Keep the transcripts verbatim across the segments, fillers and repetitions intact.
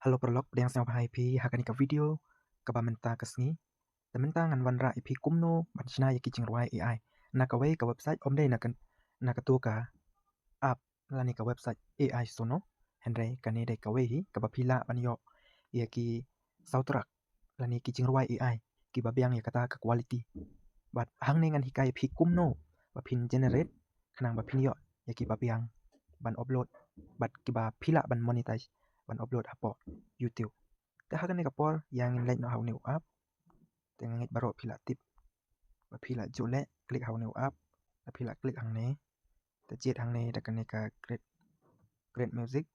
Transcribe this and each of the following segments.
Hello paralok, pdiang sngewbha ïa phi ha kane ka video kaba mynta ka sngi. Te mynta ngan wanrah ïa phi kumno ban shna ïa ki jingrwai A I na kawei ka website, ym dei na ka, na katu ka app lane ka website A I Suno. Hynrei kane dei kawei hi kaba phi lah ban ïoh ïa ki soundtrack lane ki jingrwai A I kiba biang ïa kata ka quality. Bad hangne ngan hikai ïa phi kumno ba phin generate khnang ba phin ïoh ïa kiba biang ban upload bad kiba phi lah ban monetize ban upload hapoh YouTube. Te ha kane ka por ïa ngin leit noh ha une u app. Te nga ngeit baroh phi lah tip ba phi lah ju leh click ha une u app. Te phi lah click hangne. Te jied hangne da kane ka create, create music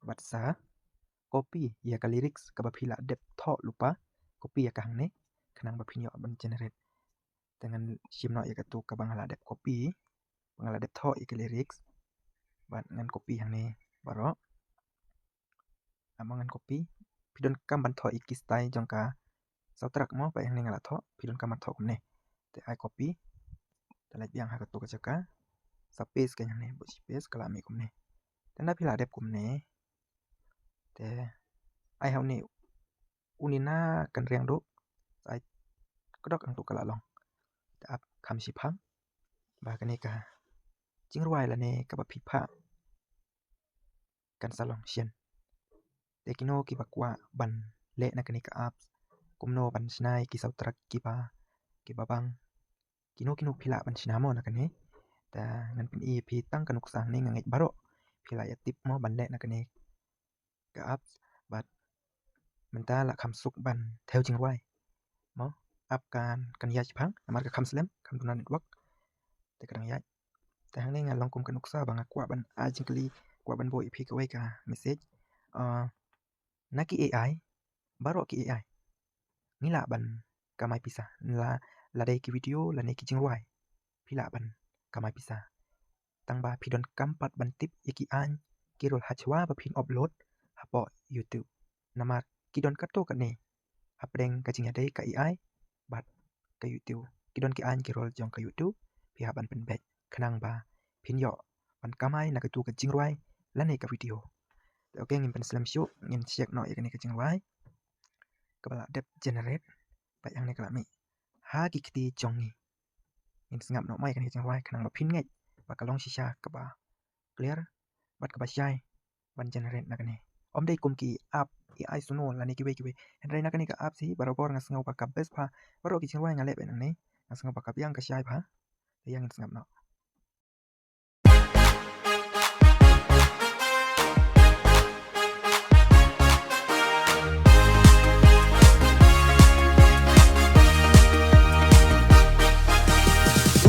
bad sa copy ïa ka lyrics kaba phi lah dep thoh lypa, copy ïa ka hangne khnang ba phin ïoh ban generate. Te ngan shim noh ïa katu kaba nga lah dep copy, ba nga lah dep thoh ïa ka lyrics bad ngan copy hangne baroh. Amo ngan copy. Phi donkam ban thoh ïa ki style jong ka soundtrack mo, ba hangne nga lah thoh, phi donkam ban thoh kumne. Te ai copy. Te leit biang ha katu ka jaka. Sa paste ka hangne, bad shi paste ka lah mih kumne. Te nda phi lah dep kumne. Te ai ha une, une na kan riang duh. Sa ai kdok hangtu ka lah long. Te ap kham shiphang ba kane ka jingrwai lane kaba phi phah kan sa long shen. Te kino kiba kwah ban leh na kane ka apps, kumno ban shna ïa ki soundtrack kiba, kiba bang. Kino kino phi lah ban shna mo na kane. Te ngan pyni ïa phi tang ka nuksa hangne, nga ngeit baroh phi lah ïa tip mo ban leh na kane ka apps. Bad mynta lah kham suk ban thew jingrwai mo, app kan, kan ïaid shiphang namar ka kham slem, kham duna network. Te ka dang ïaid. Te hangne nga long kum ka nuksa ba nga kwah ban ai jingkylli, kwah ban buh ïa phi kawei ka message. Ah, na ki A I, baroh ki A I ngi lah ban kamai pisa, la, la dei ki video lane ki jingrwai phi lah ban kamai pisa. Tang ba phi donkam pat ban tip ïa ki aiñ ki rol hashwa ba phin upload hapoh YouTube. Namar ki don katto katne hapdeng ka jingïadei ka A I bad ka YouTube. Ki don ki aiñ ki rol jong ka YouTube, phi hap ban pynbeit khnang ba phin ïoh ban kamai na katu ka jingrwai lane ka video. Te okay, ngin pynslem shuh, ngin check noh ïa kane ka jingrwai kaba lah dep generate. Bad hangne ka lah mih ha ki kti jong ngi. Ngin sngap noh mo ïa kane ka jingrwai khnang ba phin ngeit ba ka long shisha kaba clear bad kaba shai ban generate na kane. Ym dei kum ki app A I Suno lane kiwei kiwei. Hynrei na kane ka app hi barabor nga sngew ba ka best bha. Baroh ki jingrwai nga leh beit nangne, nga sngew ba ka biang ka shai bha. Te ïa ngin sngap noh.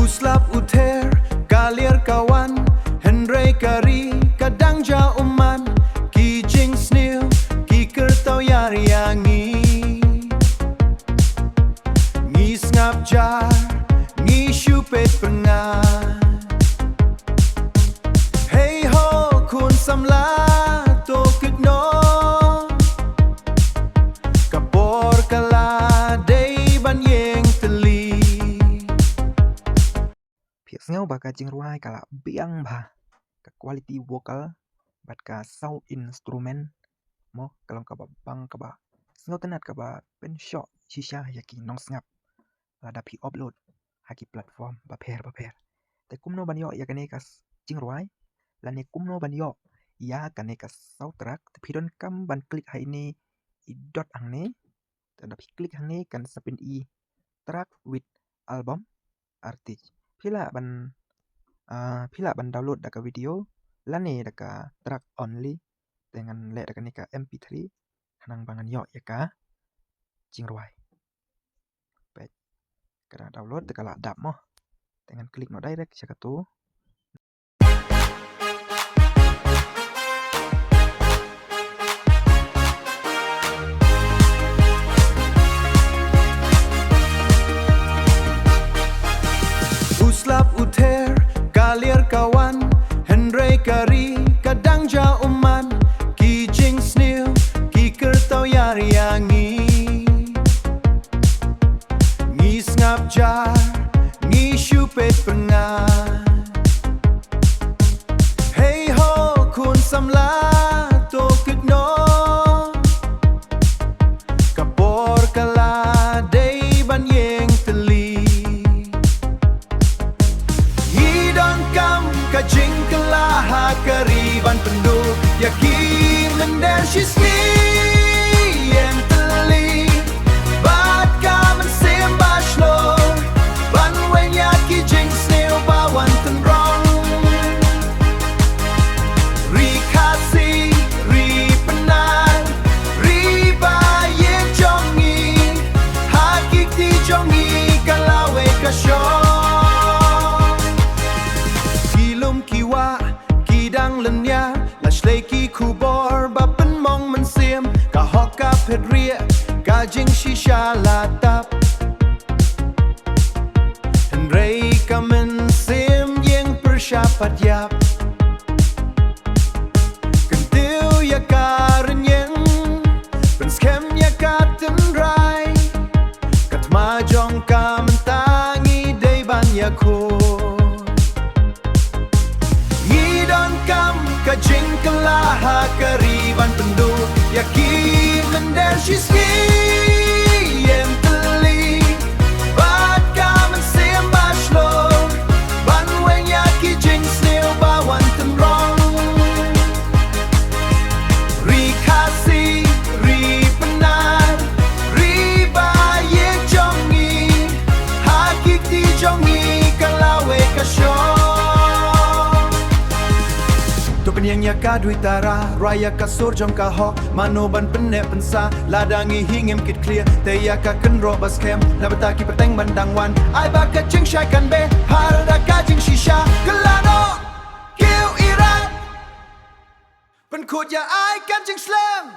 U slap u ther, ka lier ka wan, hynrei ka ri ka dang jia u man. Ki jingsniew ki kyrtau ïar ïa ngi. Ngi sngap jar, ngi shu peit pyngngad. Hei ho khun samla, to kit noh. Ka por ka la dei ban ïeng tylli. Phi sngew ba ka jingrwai ka la biang bha, ka quality vocal bad ka sound instrument mo ka long kaba bang, kaba sngewtynnat, kaba pynshoh shisha ïa ki nongsngap lada phi upload ha ki platform bapher bapher. Te kumno ban ïoh ïa kane ka jingrwai lane kumno ban ïoh ïa kane ka soundtrack? Te phi donkam ban click ha ine i dot hangne. Te lada phi click hangne kan sa pyni track with album artist. Phi lah ban, ah, phi lah ban download da ka video lane da ka track only. Te ngan leh da kane ka M P three khnang ba ngan ïoh ïa ka jingrwai. Peit, ka dang download te ka la dap mo. Te ngan click noh direct sha katu. U slap u ther, ka lier ka wan, hynrei ka ri ka dang jia u man. Ki jingsniew ki kyrtau ïar ïa ngi. Ngi sngap jar, ngi shu peit pyngngad. Phet rieh ka jingshisha la tap, hynrei ka mynsiem ïeng pyrshah pat ïap. Kyntiew ïa ka rynïeng, pynskhem ïa ka tynrai. Ka thma jong ka mynta ngi dei ban ïakhun. Ngi donkam ka jingkylla ha ka ri ban pynduh ïa ki mynder shisngi. Ïeng tylli bad ka mynsiem ba shlur, ban weng ïa ki jingsniew ba wan tynrong. Ri Khasi, ri Pnar, ri ba ïeit jong ngi, ha ki kti jong ngi ka lawei ka shong. To pynïeng ïa ka duitara, rwai ïa ka sur jong ka hok, mano ban pynneh pynsah, lada ngi hi ngim kit khlieh, te ïa ka kynroh ba skhem, na bynta ki pateng ban dang wan, ai ba ka jingshai kan beh, ha lada ka jingshisha, kylla noh, kiew irat. Pynkhuid ïa ai kan jingslem.